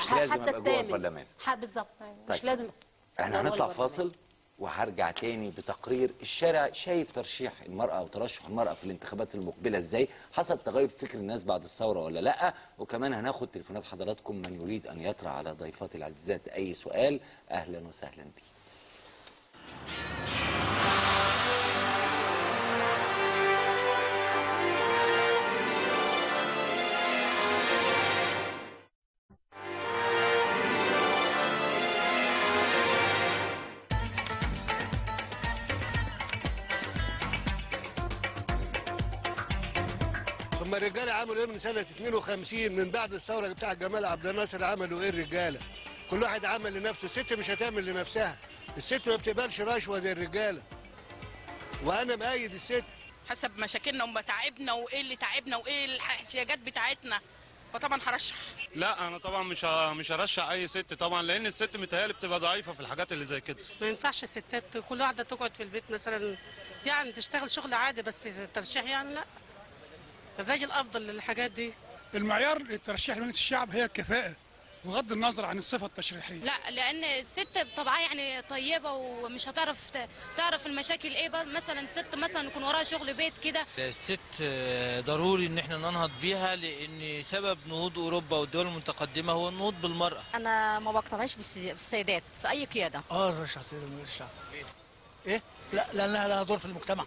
مش لازم ابقى جوه البرلمان. بالظبط. مش لازم. احنا هنطلع فاصل وهرجع تاني بتقرير الشارع شايف ترشيح المرأة وترشح المرأة في الانتخابات المقبلة ازاي، حصل تغير في فكر الناس بعد الثورة ولا لأ، وكمان هناخد تليفونات حضراتكم من يريد أن يطرح على ضيفاتي العزيزات أي سؤال. أهلا وسهلا بيه. الرجالة عملوا ايه من سنة 52 من بعد الثورة بتاع جمال عبد الناصر؟ عملوا ايه الرجالة؟ كل واحد عمل لنفسه، الست مش هتعمل لنفسها، الست ما بتقبلش رشوة زي الرجالة. وانا مأيد الست حسب مشاكلنا ومتاعبنا وايه اللي تعبنا وايه الاحتياجات بتاعتنا، فطبعا هرشح. لا انا طبعا مش هرشح اي ست طبعا، لان الست متهيألي بتبقى ضعيفة في الحاجات اللي زي كده. ما ينفعش الستات كل واحدة تقعد في البيت مثلا، يعني تشتغل شغل عادي، بس الترشيح يعني لا، الراجل افضل للحاجات دي. المعيار للترشيح لمجلس الشعب هي الكفاءة بغض النظر عن الصفة التشريحيه. لا، لان الست بطبعها يعني طيبة ومش هتعرف تعرف المشاكل ايه. مثلا الست مثلا يكون وراها شغل بيت كده. الست ضروري ان احنا ننهض بيها، لان سبب نهوض اوروبا والدول المتقدمة هو النهوض بالمراة. انا ما بقتنعش بالسيدات في اي قيادة. رشح سيده مجلس الشعب. ايه؟ لا، لانها لها دور في المجتمع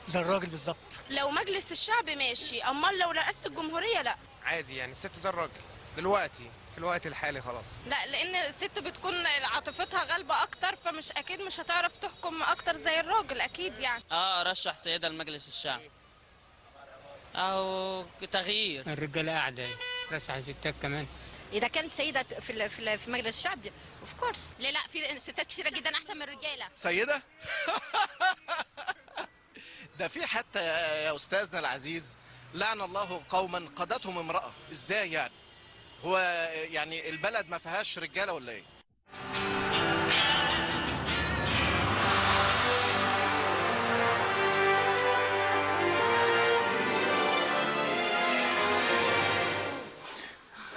زي الراجل بالظبط. لو مجلس الشعب ماشي، امال لو رئاسة الجمهورية لا. عادي يعني الست زي الراجل دلوقتي في الوقت الحالي خلاص. لا، لان الست بتكون عاطفتها غالبه اكتر، فمش اكيد مش هتعرف تحكم اكتر زي الراجل اكيد يعني. ارشح سيده لمجلس الشعب اهو تغيير. الرجالة قاعدة، رشح الستات كمان. اذا كانت سيده في مجلس الشعب of course. لا لا، في ستات كتيرة جدا احسن من الرجالة. سيده؟ ده في حتى يا استاذنا العزيز، لعن الله قوما قادتهم امرأة. ازاي يعني؟ هو يعني البلد ما فيهاش رجاله ولا ايه؟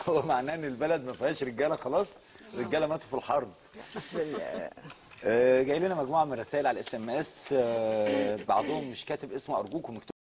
هو معناه ان البلد ما فيهاش رجاله خلاص؟ الرجالة ماتوا في الحرب. جاي لنا مجموعة من الرسائل على ال SMS، بعضهم مش كاتب اسمه، ارجوكم اكتبوا.